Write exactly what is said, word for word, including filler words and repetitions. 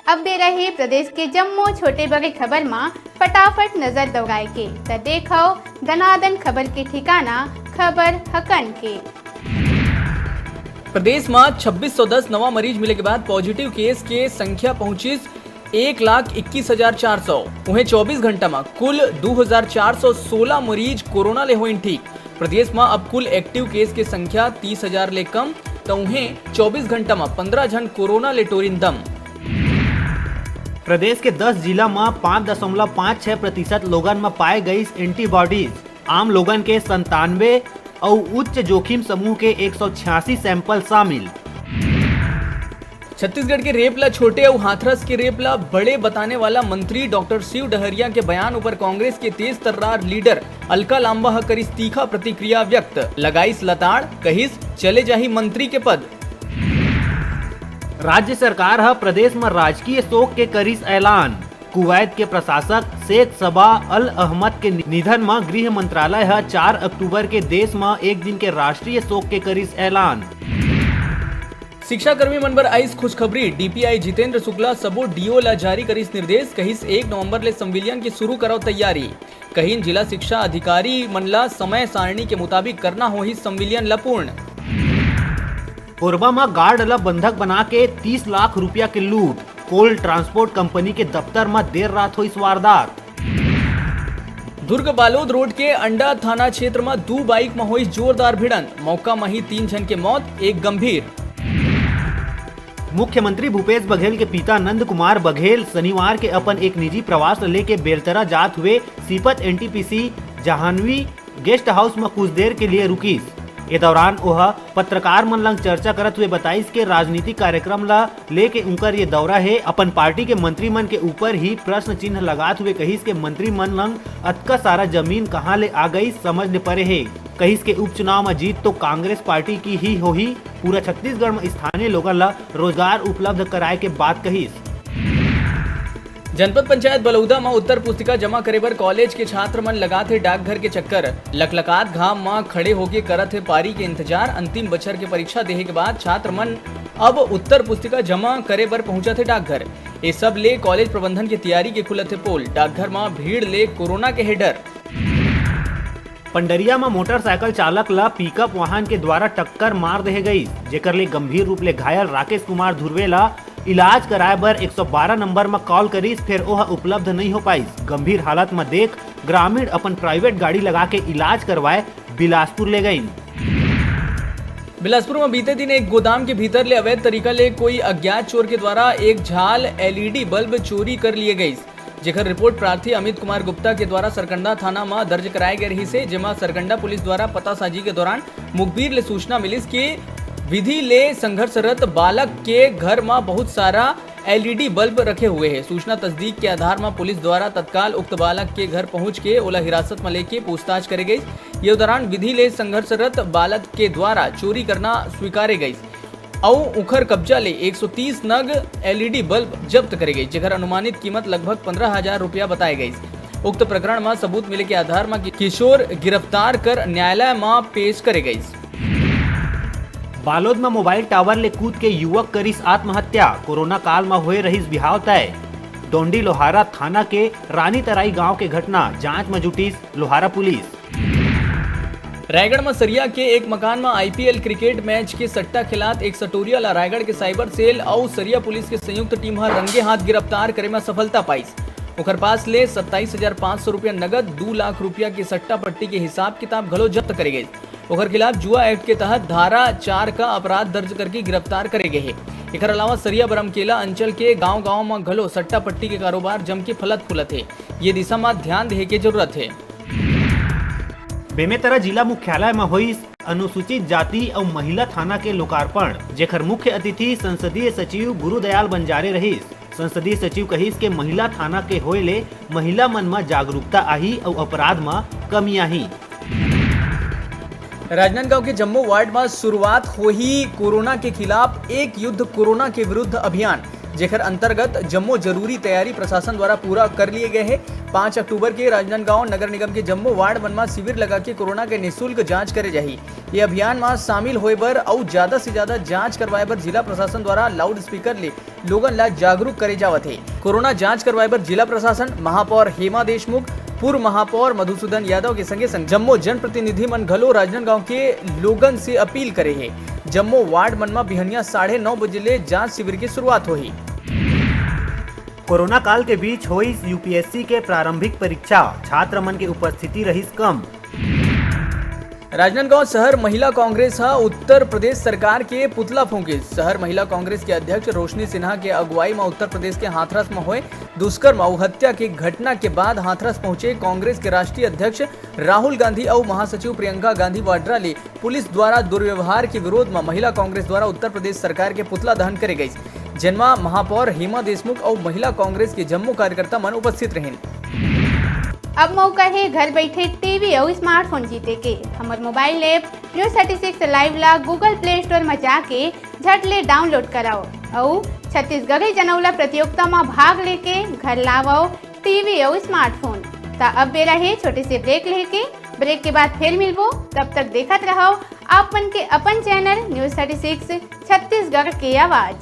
अब बेरा हे प्रदेश के जम्मो छोटे बड़े खबर म फटाफट नजर दौड़ाए के, त देखव दनादन खबर के ठिकाना, खबर हकन के। प्रदेश म छब्बीस सौ दस नवा मरीज मिले के बाद पॉजिटिव केस के संख्या पहुंचिस एक लाख इक्कीस हजार चार सौ। उहें चौबीस घंटा म कुल दू हजार चार सौ सोला मरीज कोरोना ले होइन ठीक। प्रदेश म अब कुल एक्टिव केस के संख्या तीस हजार ले कम, त उहें चौबीस घंटा म पंद्रह झन कोरोना ले टोरिन दम। प्रदेश के दस जिला म पाँच दशमलव पाँच छह प्रतिशत लोगन म पाए गईस एंटीबॉडीज। आम लोगन के संतानवे अउ उच्च जोखिम समूह के एक सौ छियासी सैंपल शामिल। छत्तीसगढ़ के रेप ला छोटे अउ हाथरस के रेप ला बड़े बताने वाला मंत्री डॉक्टर शिव डहरिया के बयान ऊपर कांग्रेस के तेज तर्रार लीडर अलका लांबा ह करिस तीखा प्रतिक्रिया व्यक्त, लगाइस लताड़, कहिस चले जाही मंत्री के पद। राज्य सरकार ह प्रदेश म राजकीय शोक के करिस ऐलान। कुवैत के प्रशासक शेख सबा अल अहमद के निधन म गृह मंत्रालय ह चार अक्टूबर के देश म एक दिन के राष्ट्रीय शोक के करिस ऐलान। शिक्षा कर्मी मन बर आइस खुशखबरी, डीपीआई जितेंद्र शुक्ला सबो डीओ ला जारी करिस निर्देश, कहिस एक नवंबर ले संविलियन के शुरू करव तैयारी। कहिन जिला शिक्षा अधिकारी मन ला समय सारणी के मुताबिक करना होही संविलियन ला पूर्ण। कोरबा म गार्ड ला बंधक बना के तीस लाख रुपया के लूट, कोल ट्रांसपोर्ट कंपनी के दफ्तर म देर रात होइस वारदात। दुर्ग बालोद रोड के अंडा थाना क्षेत्र म दू बाइक म होइस जोरदार भिड़ंत, मौका म ही तीन झन के मौत, एक गंभीर। मुख्यमंत्री भूपेश बघेल के पिता नंद कुमार बघेल शनिवार के अपन एक निजी प्रवास ल लेके बेलतरा जात हुए Sipat NTPC Jahnavi guest house म कुछ देर के लिए रुकिस। ए दौरान ओह पत्रकार मन लंग चर्चा करत हुए बताइस के राजनीतिक कार्यक्रम ल लेके उंकर ये दौरा हे। अपन पार्टी के मंत्री मन के ऊपर ही प्रश्न चिन्ह लगात हुए कहिस के मंत्री मन लंग अतका सारा जमीन कहां ले आ गई, समझ ले परे हे। कहिस के उपचुनाव म जीत तो कांग्रेस पार्टी की ही होही, पूरा छत्तीसगढ़ म स्थानीय लोगन ल रोजगार उपलब्ध कराए के बात कहिस। जनपद पंचायत बलौदा म उत्तर पुस्तिका जमा करे बर कॉलेज के छात्र मन लगात हे डाकघर के चक्कर। लकलकात घाम म खड़े होके करत हे पारी के इंतजार। अंतिम बछर के परीक्षा देहे के बाद छात्र मन अब उत्तर पुस्तिका जमा करे बर पहुंचत हे डाकघर। ए सब ले कॉलेज प्रबंधन के तैयारी के खुलत हे पोल। डाकघर म भीड़ ले कोरोना के हे डर। पंडरिया म मोटरसाइकिल चालक ल पिकअप वाहन के द्वारा टक्कर मार देहे गईस, जेकर ले गंभीर रूप ले घायल राकेश कुमार धुर्वे ल इलाज कराए बर एक सौ बारह नंबर म कॉल करिस, फेर ओह उपलब्ध नइ हो पाइस। गंभीर हालत म देख ग्रामीण अपन प्राइवेट गाड़ी लगा के इलाज करवाए बिलासपुर ले गईन। बिलासपुर म बीते दिन एक गोदाम के भीतर ले अवैध तरीका ले कोई अज्ञात चोर के द्वारा एक झाल एलईडी बल्ब चोरी कर लिए गईस, जेकर रिपोर्ट प्रार्थी अमित कुमार गुप्ता के द्वारा सरकंडा थाना म दर्ज कराए गए रहिस हे, जेमा सरकंडा पुलिस द्वारा पतासाजी के दौरान मुखबिर ले सूचना मिलिस कि विधि ले संघर्षरत बालक के घर म बहुत सारा एलईडी बल्ब रखे हुए हे। सूचना तस्दीक के आधार म पुलिस द्वारा तत्काल उक्त बालक के घर पहुंच के ओला हिरासत म लेके पूछताछ करे गईस। ये दौरान विधि ले संघर्षरत बालक के द्वारा चोरी करना स्वीकारे गईस अउ उखर कब्जा ले एक सौ तीस नग एलईडी बल्ब जब्त करे गईस, जेकर अनुमानित कीमत लगभग पन्द्रह हजार रुपया बताए गईस। उक्त प्रकरण म सबूत मिले के आधार म किशोर गिरफ्तार कर न्यायालय म पेश करे गईस। बालोद म मोबाइल टावर ले कूद के युवक करिस आत्महत्या, कोरोना काल म होए रहिस बिहाव तय। डोंडी लोहारा थाना के रानी तराई गांव के घटना, जांच म जुटिस लोहारा पुलिस। रायगढ़ म सरिया के एक मकान म आईपीएल क्रिकेट मैच के सट्टा खेलात एक सटोरिया ला रायगढ़ के साइबर सेल अउ सरिया पुलिस के संयुक्त टीम ह रंगे हाथ गिरफ्तार करे म सफलता पाइस। ओकर पास ले सत्ताईस हजार पाँच सौ रुपया नगद, दू लाख रुपया के सट्टा पट्टी के हिसाब किताब घलो जब्त करे गइस। ओकर खिलाफ जुआ एक्ट के तहत धारा चार का अपराध दर्ज करके गिरफ्तार करे गए हे। एकर अलावा सरिया बरमकेला अंचल के गांव-गांव म घलो सट्टा पट्टी के कारोबार जम के फलत फूलत हे। ये दिशा म ध्यान देहे के जरूरत हे। बेमेतरा जिला मुख्यालय म होइस अनुसूचित जाति अउ महिला थाना के लोकार्पण, जेखर मुख्य अतिथि संसदीय सचिव गुरुदयाल बंजारे रहिस। संसदीय सचिव कहिस के महिला थाना के होए ले महिला मन म जागरूकता आही अउ अपराध म कमी आही। राजनांदगांव के जम्मो वार्ड म शुरुआत होही कोरोना के खिलाफ एक युद्ध कोरोना के विरुद्ध अभियान। जेकर अंतर्गत जम्मो जरूरी तैयारी प्रशासन द्वारा पूरा कर लिए गए हे। पाँच अक्टूबर के राजनांदगांव नगर निगम के जम्मो वार्ड मन म शिविर लगा के कोरोना के निशुल्क जांच करे जाही। ये अभियान म शामिल होए बर अउ ज्यादा से ज्यादा जांच करवाए बर जिला प्रशासन द्वारा लाउड स्पीकर ले लोगन ला जागरूक करे जावत हे। कोरोना जांच करवाए बर जिला प्रशासन, महापौर हेमा देशमुख, पूर्व महापौर मधुसूदन यादव के संगे संग जम्मो जनप्रतिनिधि मन घलो राजनांदगांव के लोगन से अपील करे हे। जम्मो वार्ड मन म बिहनिया साढ़े नौ बजे ले जांच शिविर के शुरुआत होही। कोरोना काल के बीच होइस यूपीएससी के प्रारंभिक परीक्षा, छात्र मन के उपस्थिति रहिस कम। राजनांदगांव शहर महिला कांग्रेस ह उत्तर प्रदेश सरकार के पुतला फूंकिस। शहर महिला कांग्रेस के अध्यक्ष रोशनी सिन्हा के अगुवाई म उत्तर प्रदेश के हाथरस म होए दुष्कर्म अउ हत्या के घटना के बाद हाथरस पहुंचे कांग्रेस के राष्ट्रीय अध्यक्ष राहुल गांधी अउ महासचिव प्रियंका गांधी वाड्रा ले पुलिस द्वारा दुर्व्यवहार के विरोध म महिला कांग्रेस द्वारा उत्तर प्रदेश सरकार के पुतला दहन करे गइस, जेनमा महापौर हेमा देशमुख अउ महिला कांग्रेस के जम्मो कार्यकर्ता मन उपस्थित रहिन। अब मौका हे घर बैठे टीवी अउ स्मार्टफोन जीते के। हमर mobile app news thirty six live ला गूगल प्ले स्टोर म जाके झट ले डाउनलोड कराओ अउ छत्तीसगढ़ी जनौला प्रतियोगिता म भाग लेके घर लावव टीवी अउ स्मार्टफोन। त अब बेरा हे छोटे से ब्रेक लेके। ब्रेक के बाद फिर मिलबो, तब तक देखत रहव आप मन के अपन channel news thirty six Chhattisgarh के आवाज।